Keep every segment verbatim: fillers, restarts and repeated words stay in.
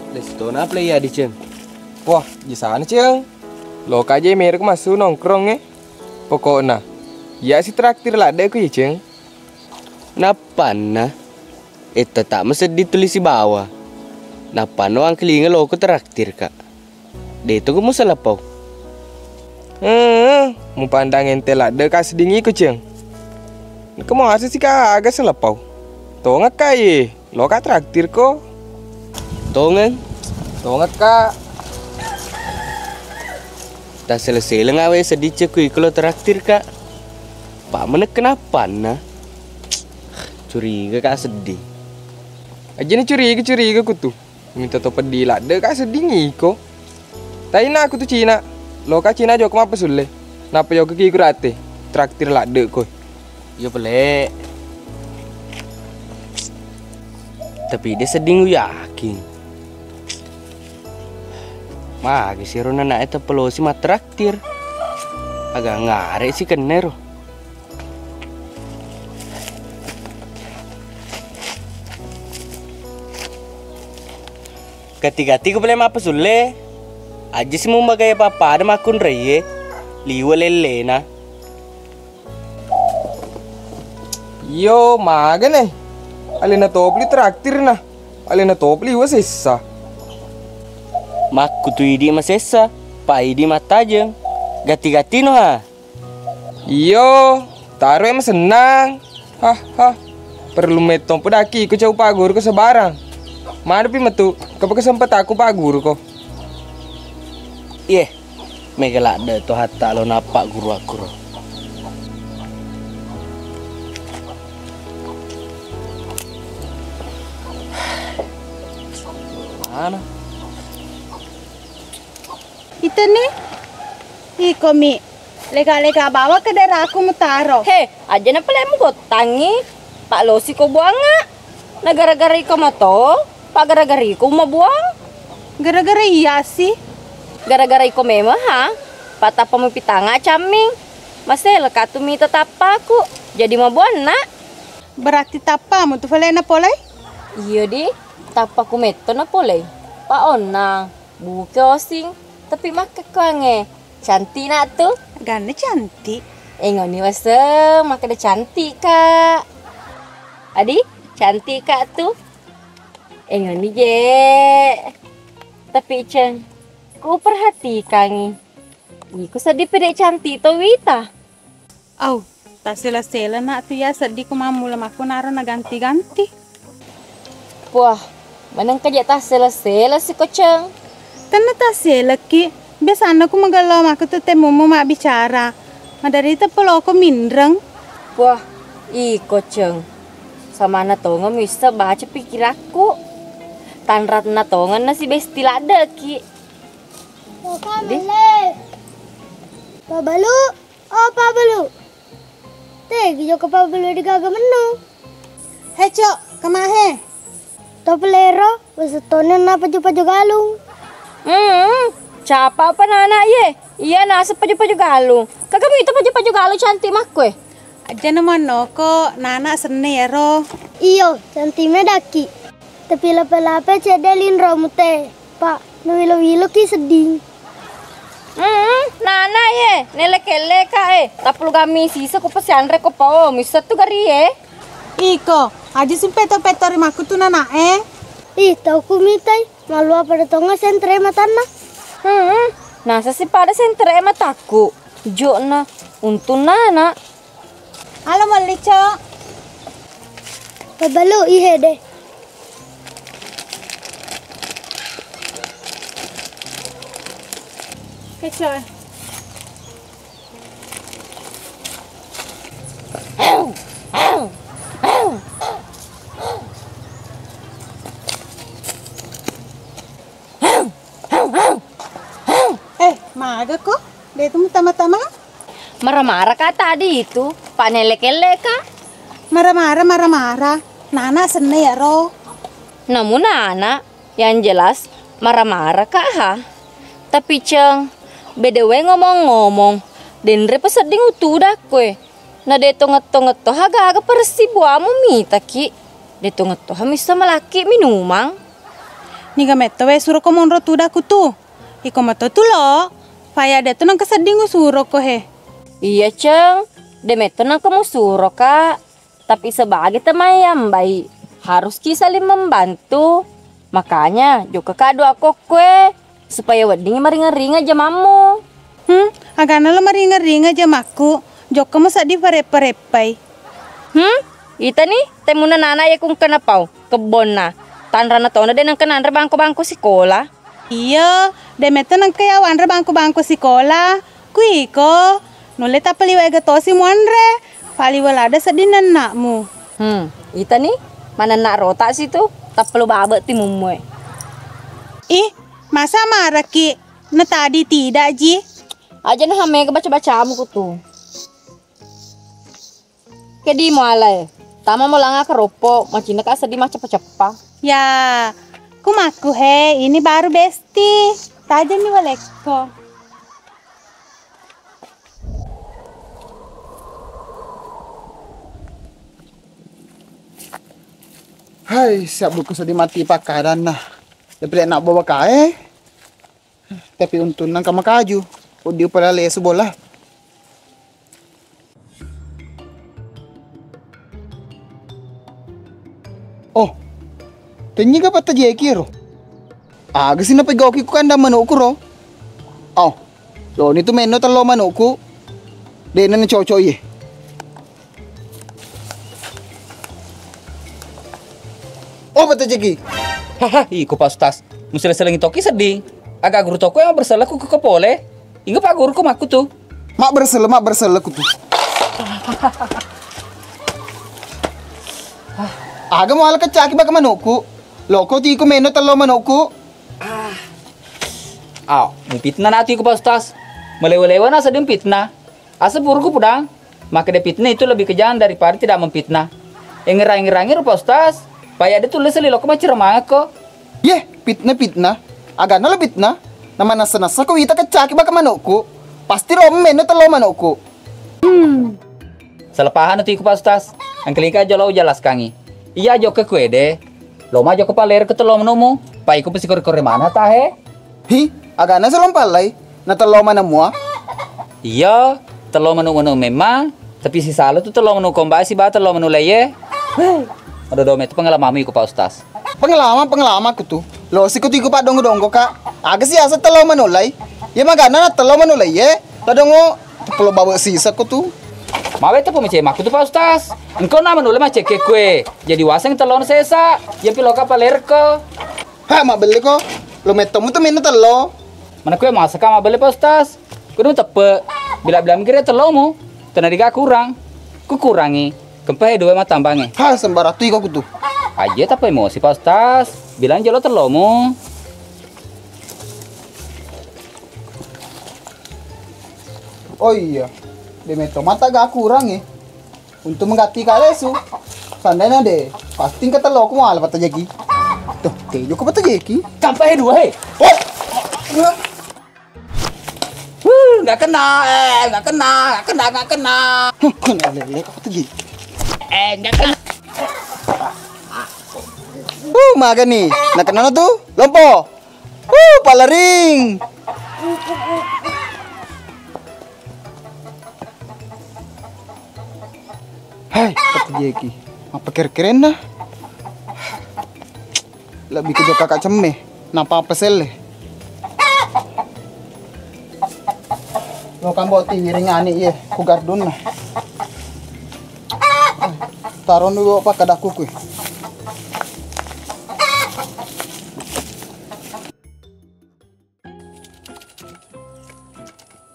Lestona play ya di, Ceng. Wah, di sana, Ceng. Loka aja merek masuk nongkrong, eh. Pokokna, iya si traktir ladde ku iya, Ceng. Nappanna, eh, tetap meseddi tuli sibawa. Nappanna wangkelinga loko traktir ka. De' to musalapau. Eh, mupandang ente ladde ka sedding iko, Ceng. Nako muaseng si ka aga salapau. Tongeng ka ye, loka traktir ko. Tongeng. Tongeng ka. Tasele-seleng awe sedding ceku iko lo traktir ka. Pak meneng kenapa na? Curiga ka sedding. Aja ni curiga-curiga ku tu. Minta to peddi ladde ka sedding iko. Taina aku tu Cina. Loka Cina jokka mappesulle. Nappa jokka ki iku rate. Traktir ladde ko. Iyo pele. Tapi de sedding yakin. Magi siro nana eta pelosi matraktir. Aga ngare si kennero. Gati-gati ku pale mappesulle. Aja si mumbagai pappada makkunraiye. Liwe lellena. Iyo, magane. Alena topli traktirna. Alena topli liwe sessa. Makkutu idi masessa, pa idi mattajeng. Gati-gatino ha. Iyo, taro e masennang. Hah, hah. Perlu mettompo daki iko cau Pak Guru ko sebarang. Manupi metu, kepake sempet aku Pak Guru ko. Iye, mega ladde to hatta lo nappa guru aku ro. Mana? Iteni? Ikomi. Lega-lega bawa ke daerahku mutaro. He, aja na pale mugottangi. Pak Losi ko buanga. Na gara-gara iko mato, pa gara-gara iko mabuang. Gara-gara iya si. Gara-gara iko memang ha, pa tappa mupitanga camming. Masela ka tu mita tappaku, jadi mabuanna. Berarti tappamu tu falena polai? Iyo di, tappaku metto na polai. Pa onna, buke osing, tapi makkekkuange. Cantik nak tu. Ganna cantik. Engoni waseng, makkeda cantik kak. Adi, cantik kak tu. Engoni je. Tapi Ceng, ku perhatikangi. Iko seddi pede cantik to wita. Au, tasela-sela nak tu ya seddi ku mammula makkunaro naganti-ganti. Puah, manengka je tassela-sela si ko Ceng. Tenna tasselaki, biasanna ku magello makku tu temmumu mabbicara. Maderita poloko minreng. Puah, iko Ceng. Samana tongeng missa baca pikirakku. Tanratna tongeng na si besti laddeki. Opa belle. Pabalu. Oh, Pak Belu. Tegi jokka Pak Belu de gaga mennu. He, Cok, kemahe? To pelero, wes tone na paju-paju galung. Hmm, capa apa nana ye? Iya nasa paju-paju galung. Kagak mita paju-paju galung cantik makkue. Aja na manoko, nana senne yaro. Iyo, cantik medaki. Tapi lape-lape cedde linro mute. Pak, nawilo-wilo ki sedding. Hmm, nana ye, nele kelle ka e. Tapulu gami sisa ku pesianre ko pao, missa tu gari e. Iko, aja si peto-peto ri makku tu nana e. Ih, tau ku mitai, malua pada tonga sentre matanna. Hmm, nasa si pada sentre matakku. Jokna, untung nana. Alo, melli, Cok. Pabalu, ihe deh. Oke, Cok. Aga ko? De' tu mutama-tama? Mara-mara ka tadi itu, pa nellek-ellek ka. Mara-mara, mara-mara. Nana senna yaro. Namu nana, yang jelas mara-mara ka ha. Tapi ceng, bedewe ngomong-ngomong, denre pesedding utuda kue. Na de' tongetto-ngetto ha gaga persi buamu mitaki. De' tongetto ha missa malakki minumang. Niga metto we suro ko monro tudaku tu. Iko mato tu lo, faya de' tu nengka sedding usuro ko he. Iya ceng, de' metto nengka musuro ka. Tapi sebagai teman yang baik, harus ki saling membantu. Makanya, jokka ka dua kokkue, supaya weddingi maringa-ringa jamammu. Hmm, agana lo maringa-ringa jamakku, jokka mo saddi fareppa-reppai. Hmm, itani, temuna nana ye kungkana pau, kebbonna. Tanrana tona de' nengka nanre bangko-bangko sikola. Iya, de' metta nengka ya wanre bangko-bangko sikola. Kuiko, nulle tappaliwa ega tosi muanre. Paliwa lada sedding nennakmu. Hmm, itani, manennak rota situ, tappalu babe timummue. Ih, masa maraki? Na tadi tidak ji. Aja na hamega baca-bacamu kutu. Kedi mualae, tama molanga keroppo, macinna ka seddi macceppa-ceppa. Ya, kumakku he, ini baru besti. Tajeng ni walekko. Hai, siap buku seddi mati pakkadanna. Tapi lek nak bawa kae. Tapi untunna engka makaju, uddi upalale esu bola. Oh, tennyega patta jeki ro. Aga si napegauki ku kandang manukku ro. Oh, loni tu menno tello manukku. Dena nacocok ye. Oh, betul jeki. Haha, iko Pak Ustaz. Musele-selengi toki seddi. Aga guru toko yang berseleku ke pole. Inga Pak Guru ko makku tu. Mak bersele, mak bersele ku tu. Aga mau ala kecaki baka manukku. Loko tiko meno tello manukku. Ah, mupitna natu iko Pak Ustaz. Melewa-lewa na seddi pitna. Asa puruku pudang, makkeda fitnah itu lebih kejam daripada tidak memfitnah. Engerang-engerangi ro Pak Ustaz, payah de tulle seli lokko macceramangekko. Ye, fitnah-fitnah. Agana lo fitnah. Nama nassa-nassa ko wita keccaki baka manukku. Pasti ro menno tello manukku. Hmm. Salah paham tu iku Pak Ustaz. Engkelika jolo ujelaskangi. Iya jokka kuede. Lo ma jokka palere ke tello manukmu. Pa iku pesi kore-kore mana tahe? Hi, agana selo mpallai, na tello maneng mua? Iya, tello manu-manu memang, tapi sisala tu tello manu kombai siba tello manu leye. Heh, ado-ado metu pengelamamu iku Pak Ustaz. Pengelama, pengelama ku tu. Lo siku tiku Pak donggo-donggo ka. Aga si asa tello manu lai. Ya magana na tello manu leye. Tadongo tepelo bawa sisa ku tu. Mawe tepo mece maku tu Pak Ustaz. Engko na manu le maceke kue. Jadi waseng tello sesa. Ya piloka palerko. Ha, mabbelle ko. Lo mettomu tu menu tello. Mana kue masaka mabbelle Pak Ustaz. Kudu teppe. Bila-bila mikir tellomu. Tenariga kurang. Ku kurangi. Kempe dua matambangi. Ha, sembarang tu iko kutu. Aja tapi emosi Pak Ustaz. Bilang jelo tellomu. Oh iya. De metto mata ga kurang eh. Untuk mengganti kalesu. Seandainya de, pasti engka tello aku malah patah jeki. Tuh, kejo ko patah jeki. Sampai dua he. Oh. Wuh, nggak kena, eh, nggak kena, nggak kena, nggak kena. Huh, kena lele ko patah jeki. Eh, nggak kena. Uh, maga nih. Nggak kena tuh. Lompo. Uh, palaring. Hai, kata Jeki. Apa kere-kerenna? Lebih ke kakak cemme. Napa apa selle? Lo kan bawa tinggi ring ani ye, ku gardunna. Taruh dulu apa kadaku kui.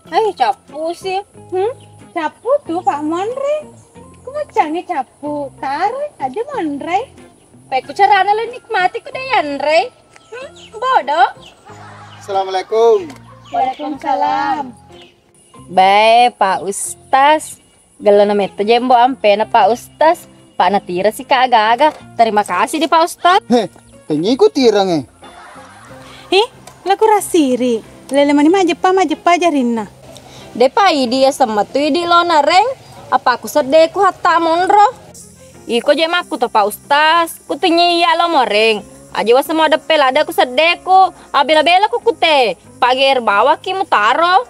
Hai, cappu sih. Hmm? Cappu tu, Pak Monri. Ku macani cappu. Taruh aja Monri. Pekku carana le nikmati ku deh Yanre. Hmm? Bodoh. Assalamualaikum. Waalaikumsalam. Bae, Pak Ustaz. Gellona metto jembo ampena Pak Ustaz. Pak natira sika aga-aga. Terima kasih di Pak Ustaz. He, tenyiku tirang e. Hi, laku rasiri. Lele mani majeppa, majeppa jarinna. Depa idi ya semmetu idi lo nareng. Apa aku seddeku hatta monro. Iko je makku to Pak Ustaz. Kutunyi iya lo moreng. Aje wasa mau deppe lada ku seddeku. Abela-bela ku kute. Pager bawaki mutaro.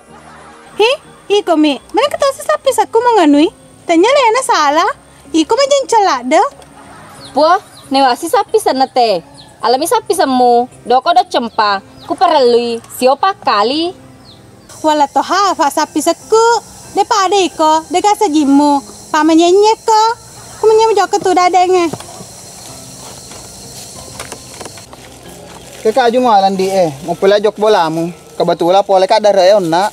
Hi, iko mi. Mana ketosi sappi sakku menganui. Tanya lena salah. Iko majenceng ladde. Puo, newasi sappi senna te. Alami sappi semmu, doko do cempa, ku parellui, sio pakkali. Wala toha, fa sappi sekku. De pada iko, de kasa jimmu. Fa manyenyekko. Ku menyemu jokka tu dadenge. Kekaju ngalan di e, mau pula jok bolamu. Kebetulan pole ka dare e onna.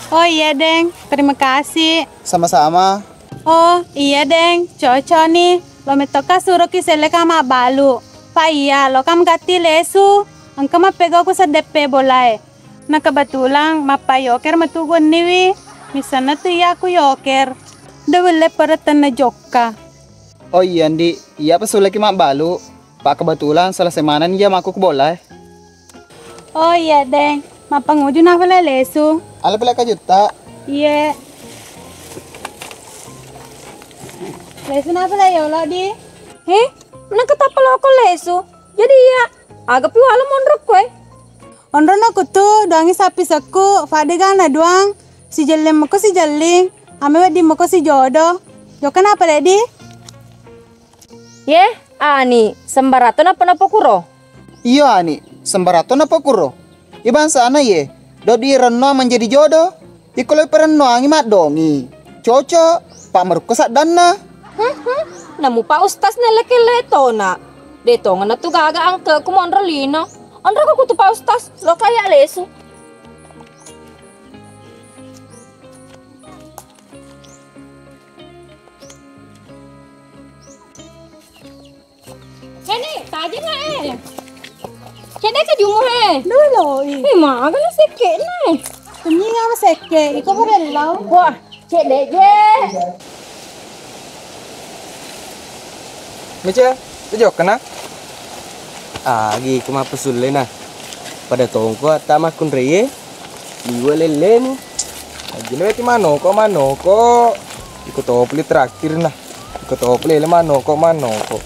Oh iya, Deng. Terima kasih. Sama-sama. Oh, iya, Deng. Cocok nih. Lo mettoka suruh ki selle ka mabbalu. Pa iya, lo kam gatti lesu. Engka mappegau ku seddeppe bolae. Na kebetulan mappa yoker metu gonniwi. Misalna tu iya aku yoker. De welle peretenna jokka. Oh iya, Ndi. Iya pesuleki mabbalu. Pa kebetulan selesai maneng iya makku ku bolae. Oh iya, Deng. Mappanguju nafale lesu. Ala pale kajutta. Iye. Lesu nafale yolo di. He, menang ketapa loko lesu. Jadi iya, aga pi wala monro koe. Onro no kutu, duangi sapi sekku, fade gana duang. Si jelling meko si jelling, ame wedding meko si jodo. Jokka napa, Dedi? Ye, Ani, sembarato napa-napa kuro? Iyo, Ani, sembarato napa kuro? Iye bangsana ye, dodi renno menjadi jodoh. Iko lo perennoangi maddongi. Cocok, pa merukko saddanna. Hmm, hmm. Namu Pak Ustaz nellekelle tona. De tongeng natu gaga angke ku monro lino. Onro ko kutu Pak Ustaz, lo kaya lesu. Heni, tajeng nggak eh? Cedde ke jumu he. Dulu i. Eh, maga na sekke na. Kunyi apa sekke? Iko berellau. Wah, cedde je. Mece, tu jokka na. Agi ku mappesulle na. Pada tongko atta makkunreye. Liwe lellemu. Ajine weti manoko, manoko. Iko to puli traktir na. Iko to puli le manoko, manoko.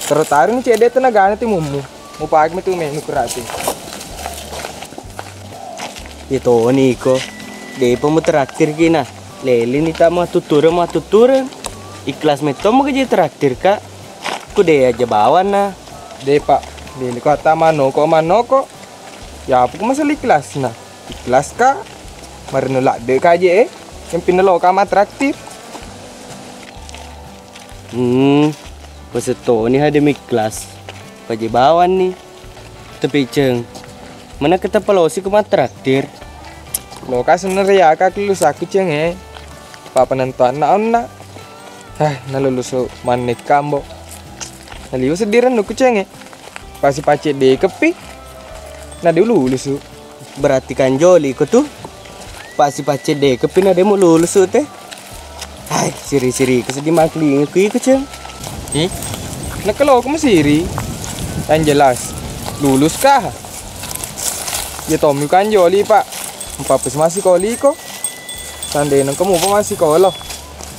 Tero taru ni cedde tenagana timummu. Mupake metu menu kurati. Ye toni iko. Depa mu traktir kina. Lele ni ta matuttureng, matuttureng. Ikhlas metto mu keje traktir ka. Ku de aja bawanna. Depa. Lele ko atta manoko, manoko. Ya apa ku masali ikhlas na. Ikhlas ka. Marennu ladde ka je e. Yang pinelo ka matraktir. Hmm, pasettoni hade mi kelas. Paje bawanni. Tapi ceng, mana kita palosi ku matraktir. Loka seneng riaka lulus aku ceng e. Papa nentuanna onna. Hah, nalulusu manne kambo. Naliwa seddirennu ku ceng e. Pasi pacedde kepi. Na de lulusu. Berarti kanjoli ko tu. Pasi pacedde kepi na de mu lulusu te. Hai, siri-siri ko seddi makling ku iko ceng. Hi? Nakelo ko masiri. Yang jelas lulus kah? Ya tommi kanjoli pak. Empat puluh masih koli ko. Sandena kamu pa masih kolo.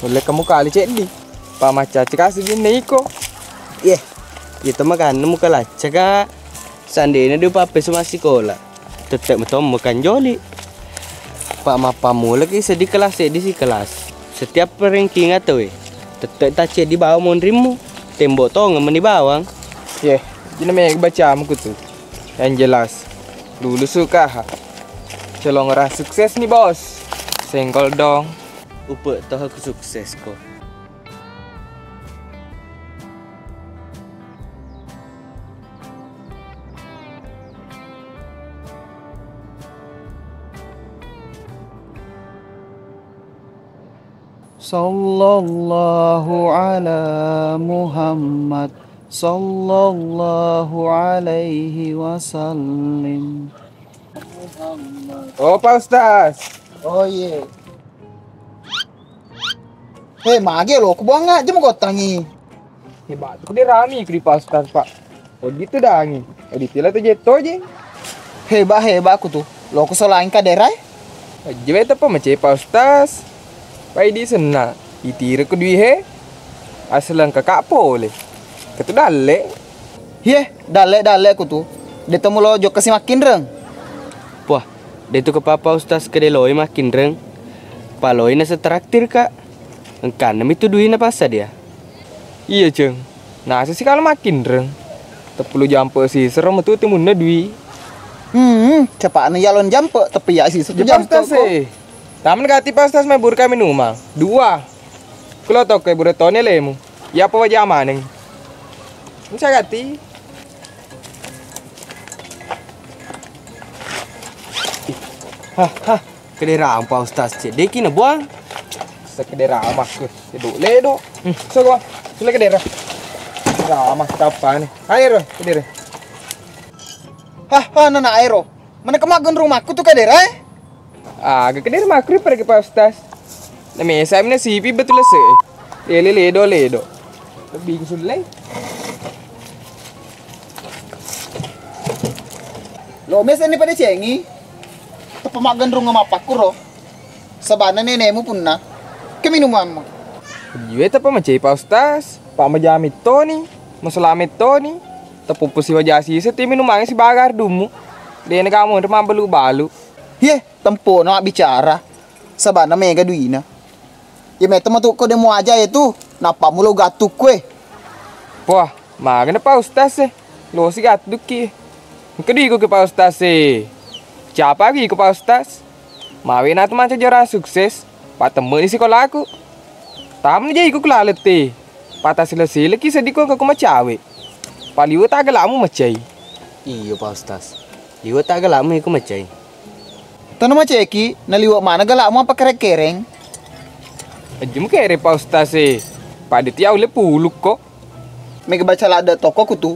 Mulai kamu kali ceddi. Pa maccaci kasi binne iko. Ye, iyatu maganna muka lacca ka. Sandena de upappesu massikola, tette metommo kanjoli. Pa mappammulaki seddi kelas seddi si kelas. Setiap ranking atau e, tette tacceddi bawang monrimmu. Tembok tongeng meni bawang. Ye, jina mega bacamu kutu. Yang jelas, lulusu kaha. Celong orang sukses nih bos. Senggol dong. Upe toha ku sukses ko. Sallallahu ala Muhammad, sallallahu alaihi wasallim. Oh, Pak Ustaz. Oh, iye. He, magi lo ku buang aja mau kotangi. He, batu ku dirami ku di Pak Ustaz, Pak. Oh, gitu dangi. Oh, ditila tu jetto je. Heba, heba ku tu. Lo ku solang ka derai. Aja beta pa mace Pak Ustaz. Pai di senna. Itira ku dui he. Asal engka ka pole. Ketu dalle. Ye, dalle-dalle ku tu. De temu lo jokka si makkinreng. Wah, de tu ke papa Ustaz kede loi makkinreng. Paloi nasa traktir ka. Engkanna mi tu duina pasa dia. Iya, Ceng. Nasa si kalo makkinreng. Tepulu jampe sisero metu timunna dui. Hmm, cepatna yalon jampe, tapi ya sisero Jepang jampe Ustaz ko. Eh. Taman gati Pak Ustaz mai burka minumang. Dua. Kulo tokko e buretone lemu. Iya apa waja maneng. Ini saya gati. Hah, hah. Kedera ampa Ustaz cedeki na buang. Sekedera amakku. Ledo, ledo. Hmm, so gua. Sule kedera. Rama tapa nih. Air kedera. Hah, hah, nana aero. Mana kemagen rumahku tu kedera eh? Aga kedera makri pergi Pak Ustaz. Na mesa mina sipi betul se. Lele ledo ledo. Lebih sulle. Lo mesa ni pada cengi. Tepa magen rumah mapakku ro. Sabana nenemu punna. Keminumammu. Iwe tepa macai Pak Ustaz. Pak majami toni. Masalame toni. Tepuppu si wajah sisa ti minumangnge si bagar dummu. Dena kamu mabbalu-balu. Ye, tempona mabbicara. Sabana mega duina. Ye metta matu ko demo aja ye tu. Nappa mulo gattu kue. Wah, magana Pak Ustaz e. Losi gattu ki. Engka duiku ke Pak Ustaz e. Capa ki ke Pak Ustaz. Mawe natu manca jora sukses. Patemmeni sikolaku. Tamni je iku kulalette. Pata sila-sila ki sediko ke kuma cawe. Paliwe ta galamu macai. Iyo Pak Ustaz. Liwe ta galamu iku macai. Tana maceki, naliwe mana galamu apa kereng-kereng. Ajum kere Pak Ustaz e. Pada tiau le puluk ko. Mega baca lada toko kutu.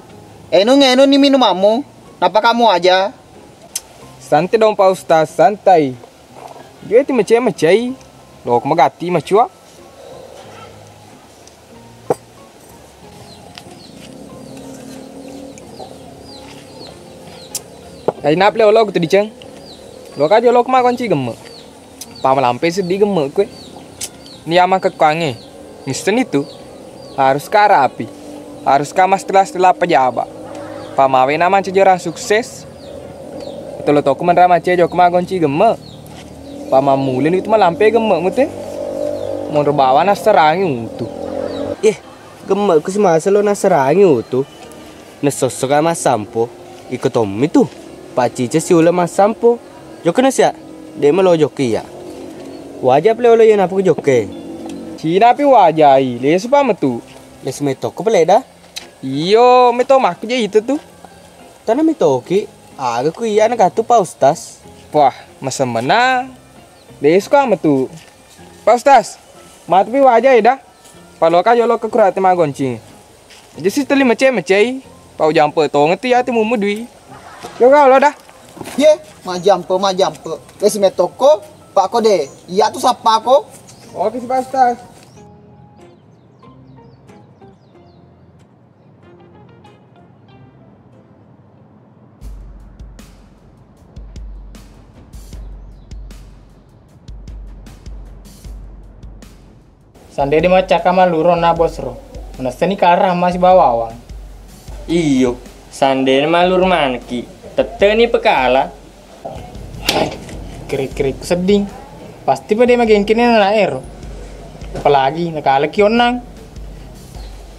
Enu ngenu ni minumamu. Napa kamu aja? Santai dong Pak Ustaz, santai. Dia ti macai-macai. Lo magati macua. Kainap le olo tu diceng. Lo kajo lo kema konci gemme. Pamalampe seddi gemme kue. Ni ama kekuange. Misten itu harus ka rapi. Harus ka mas telas telah pejabat. Pamawe nama cejorang sukses. Tolo toko menrama cejo kema konci gemme. Pamammuleni tu malampe gemme'mu te. Monro bawa nassarangi utu. Eh, gemme'ku simasa lo nassarangi utu. Nassossoka massampo. Iko tommi tu. Paccica siula massampo. Jokkana sia. De' malo jokka iya. Waja pale olo iya napuku jokke. Cinapi wajai, lesu pa metu. Lesu metokko pale da. Iyo, meto makku je itu tu. Tana metoki, aga ku iya na gatu Pak Ustaz. Wah, masemmenang. Lesu ka metu. Pak Ustaz, matupi waja eda. Paloka jolo ke kurate magoncing. Aja si teli mece-mecei. Pau jampe tonge tu yati mumu dui. Yo ka lo dah. Ye, majampe majampe. Lesu metokko, Pak Kode. Iya tu sapa ko? Oke si Pak Ustaz. Sandede maccaka malluro na bosro. Manessani kala Rahma sibawa Wawang. Iyo, sandede malluro manekki. Tetteni pekala. Hai, kiri-kiri ku sedding. Pasti pada magengkini anak ero. Apalagi nakalaki onnang.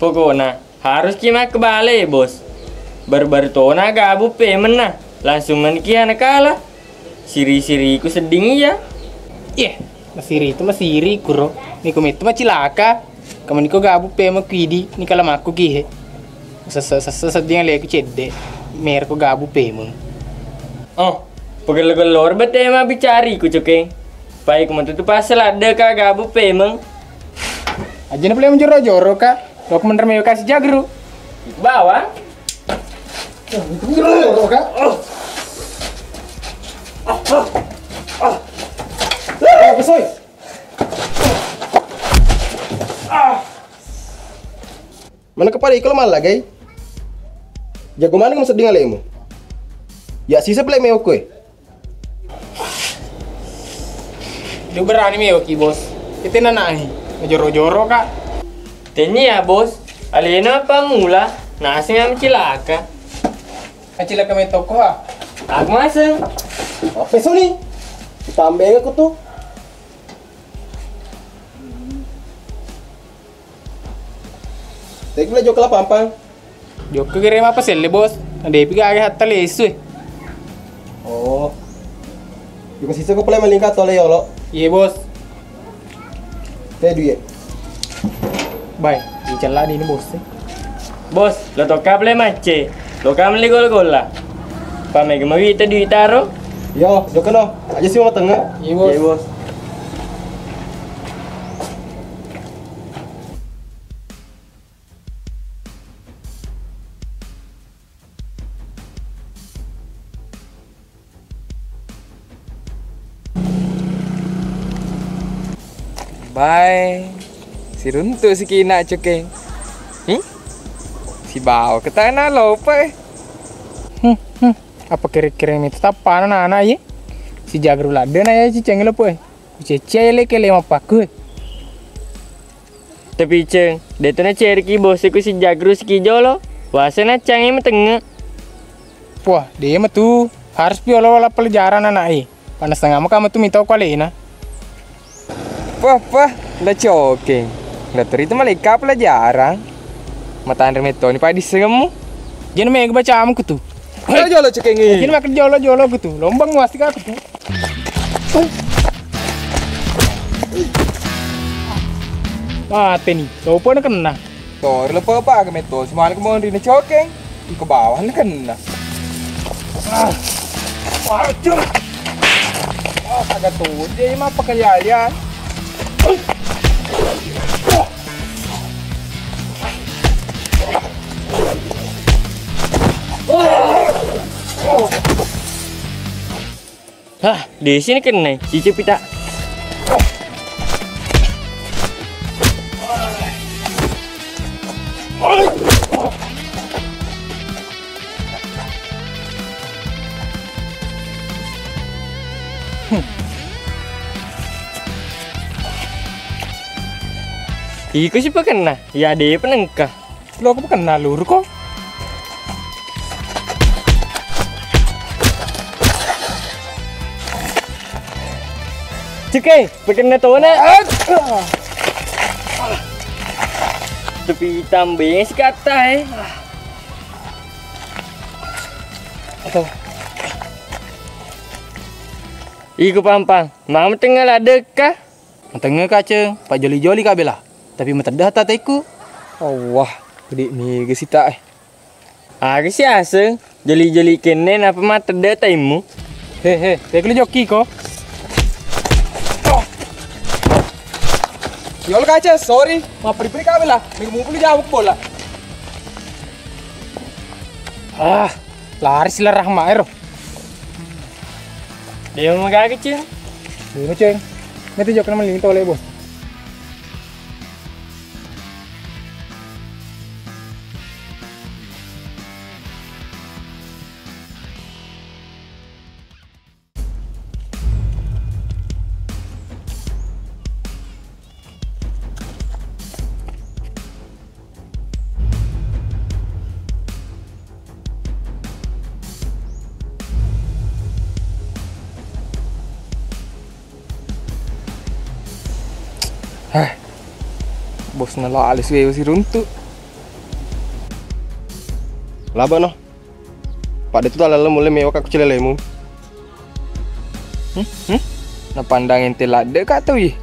Pokona Harus ki makkebale, Bos. Baru-baru tona gabung pemenna, langsung maniki nakala. Siri-siriku sedding iya. Yeh, masiri itu masiri kuro. Niko metto macilaka. Kamu niko gabung pemeng kuidi, nikala makku kihe. Sese-sese sedding aleku cedde. Merko gabung pemeng. Oh, pegel-gelor bete mabbicari ku cokeng. Pai ku matutu pasal adde ka gabung pemeng. Aja na pale menjoro-joro ka. Lo ku menre mewe kasi jagru. Bawang. Menjoro-joro ka. Oh. Mana kepada iko lo mallagai? Jago maneng masedding alemu. Ya sisa pale mewakku e. Dia berani mewaki, Bos. Itu nanai. Joro-joro, Kak. Tennia, Bos. Alena apa mula? Naseng yang cilaka. Cilaka metoko, ha? Aku maseng. Apa suni? Tambeng aku tuh. Tegi bela jokka la pampang. Jokka gere mapa selle, Bos. Depi gaga hatta lesu e. Oh. Jokka sisa ko pale malingka tole yolo. Iye, Bos. Te duit. Bai, dicella di ini, Bos. Bos, lo tokka pale macce. Lo ka melli gola-gola. Pamega mawita duit taro. Yo, jokka no. Aja sih mau tengah. Iye, Bos. Iye, Bos. Bae, siruntu sikina cukeng. Hi? Sibawa ke tana lopa e. Hmm, hmm. Apa kere-kere mi tetap pana nana ye? Si jagru ladde na ya ciceng lopa e. Ucecce ya leke le mappaku e. Tapi, Ceng, de' to naceriki bosku si Jagru siki jolo. Wase naccangi matengnge. Wah, de' matu. Harus pi olo-olo pelajaran anak e. Panasengama ka matu mitau ku alena. Wah, wah, nda cokeng. Nda terita maleka pelajaran. Matanre metoni pada dissengemmu. Jena mega bacamu kutu. Jolo-jolo cekengi. Jena makan jolo-jolo kutu. Lombang wasti ka kutu. Mateni, lopo na kenna. Tori lopo pa ke meto, semua ke monri na cokeng. Ke bawah na kenna. Ah. Waduh. Ah, agak tuh. Dia mah pakai yalian. Hah, di sini kena. Cici pita. Iko si pakenna, ya de' penengka. Lo aku pakenna luru ko. Cike, pakenna tona. Tapi tambeng si kata e. Atau iko pampang, mama tengah ladeka. Matengngeka, Ceng, pajoli-joli ka bela. Tapi matedde hatta teku. Allah, gede mega sita e. Aga si aseng, joli-joli kenne napa matedde taimmu. He, he, teku jokki ko. Yolo kaca, sorry. Mapri-pri ka bela. Mega mupuli jawab bola. Ah, lari sila Rahma ero. Dewa magaga, Ceng. Dewa, Ceng. Mete jokna melling tole, Bos. Heh. Bosna lale suwe siruntu. Laba no. Pada tu talala mulle mewaka ku celelemu. Hmm? Hmm? Napandang ente ladde ka tau ye.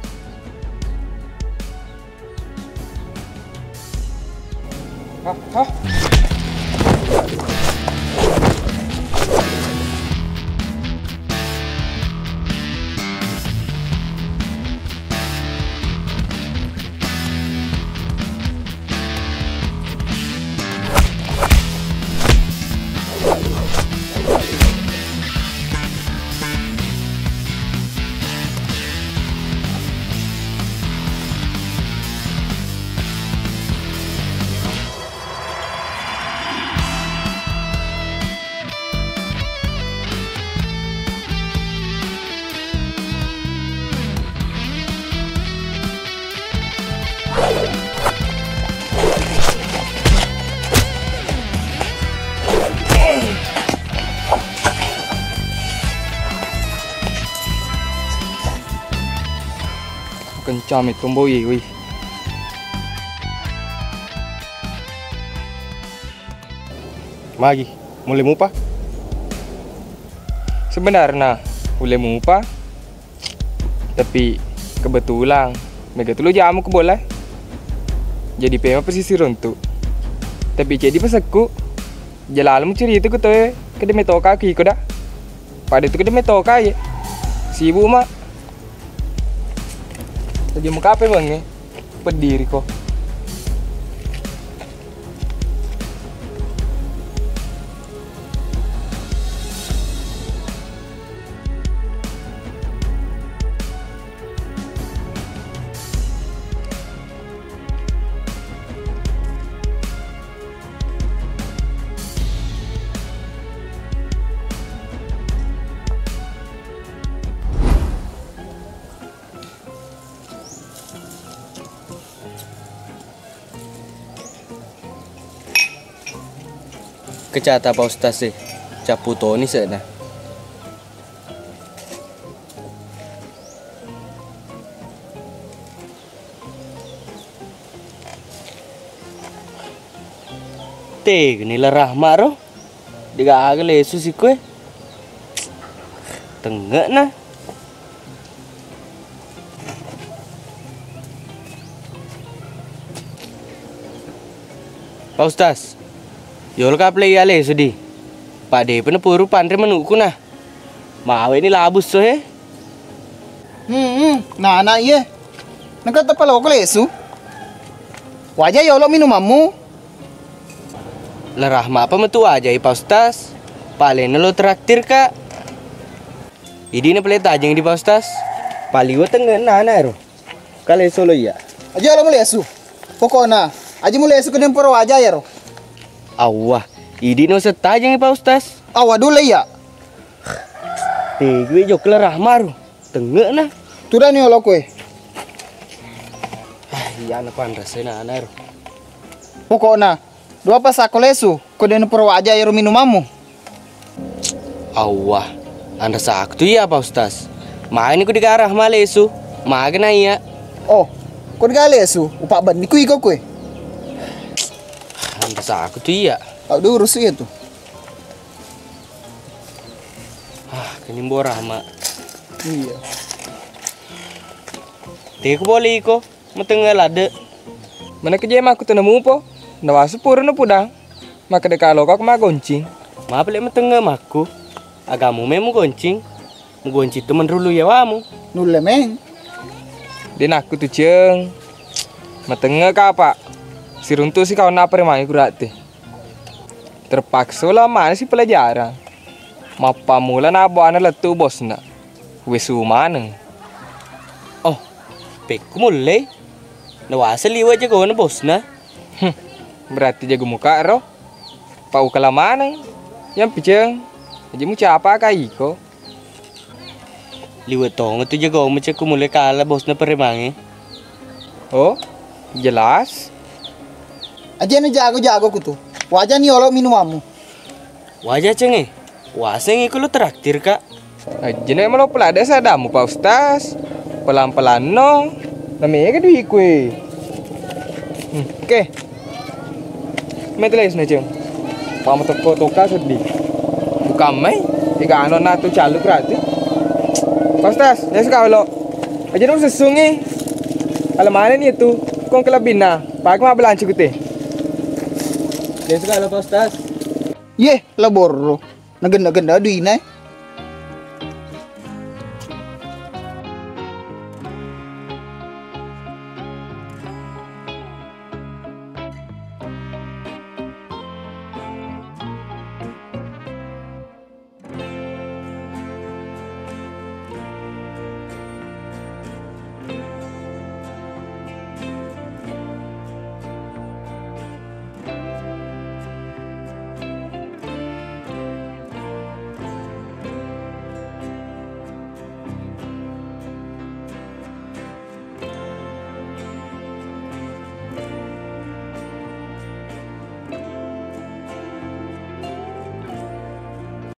Kencang itu, Mbok, iwi. Magi, mulle mupa? Sebenarna, mulle mupa. Tapi kebetulan, mega tu lo jamu ke bola. Jadi pema pesisir untuk. Tapi jadi pesekku, jalalu cerita ku toe, kede metoka ki iko da. Pada tu kede metoka ye. Sibuk, Mak. Jadi muka apa, Bang, eh? Pediri ko. Kecata Pak Ustaz e, cappu toni se'na. Tegani La Rahma ro. Degaga lesu sikue. Tengnge'na. Pak Ustaz, yolo ka plei alesu di. Pak depa napuru panre manukku na. Mawe ni labus so he. Hmm, hmm, nana iye. Nengka teppa loko lesu. Waja yolo minumammu. La Rahma apa metu wajai Pak Ustaz? Palenna lo traktir ka. Idi na pale tajeng di Pak Ustaz. Paliwa tengnge'na ana ero. Kale solo iya. Aja lo mulesu. Pokokna, aja mulesu kene pura waja yero. Awwa, idi no setajeng Pak Ustaz. Awwa dulu iya. Tegui jokla Rahma ro. Tengnge'na. Tudani olo kue. Ah, iya na panrasena ana ero. Pokokna, dua pasako lesu, ko dena pura waja ero minumammu. Awwa, anrasaku tu iya Pak Ustaz. Magani ku digarah malesu, magana iya. Oh, ko diga lesu, upa benni ku iko kue. Anrasaku tu iya. Au duru su iya tu. Ah, kenimbo Rahma. Iya. Teku boleh iko. Matengnga ladde. Manakkeje makku tena mupo, nawasu pura napudang. Makkeda kaloka ko magoncing. Mapele matengnga makku. Agamu me mugoncing. Mugoncing tu menrulu yawamu. Nulle meng. De nakku tu ceng. Matengnga kapa. Siruntu si kawan apa remangi kurate. Terpaksa ulang maneng si pelajaran. Mappamula nabuana lettu bosna. Wesu maneng. Oh, pekku mullei. Nawasa liwe jagona bosna. Hmm, berarti jago muka ro. Pak ukala maneng. Yang piceng. Aja mucapa ka iko. Liwe tongo tu jago mucekku mulle kala bosna peremange. Oh, jelas. Aja na jago-jago ku tu. Waja ni olo minumanmu. Waja cengnge. Waseng iko lo traktir ka. Ajjene malo pelada sadamu Pak Ustaz. Pelan-pelan no. Namega duiku e. Hmm, oke. Mai teles na ceng. Pama toko toka seddi. Bukan mai. Ega ano na tu calu berarti. Pak Ustaz, ya suka lo. Aja dong sesungi. Alamane ni itu. Kong kelebina. Pagi ma belanci kute. Ya suka lo Pak Ustaz. Ye, la borro. Nagenna-genna duina e.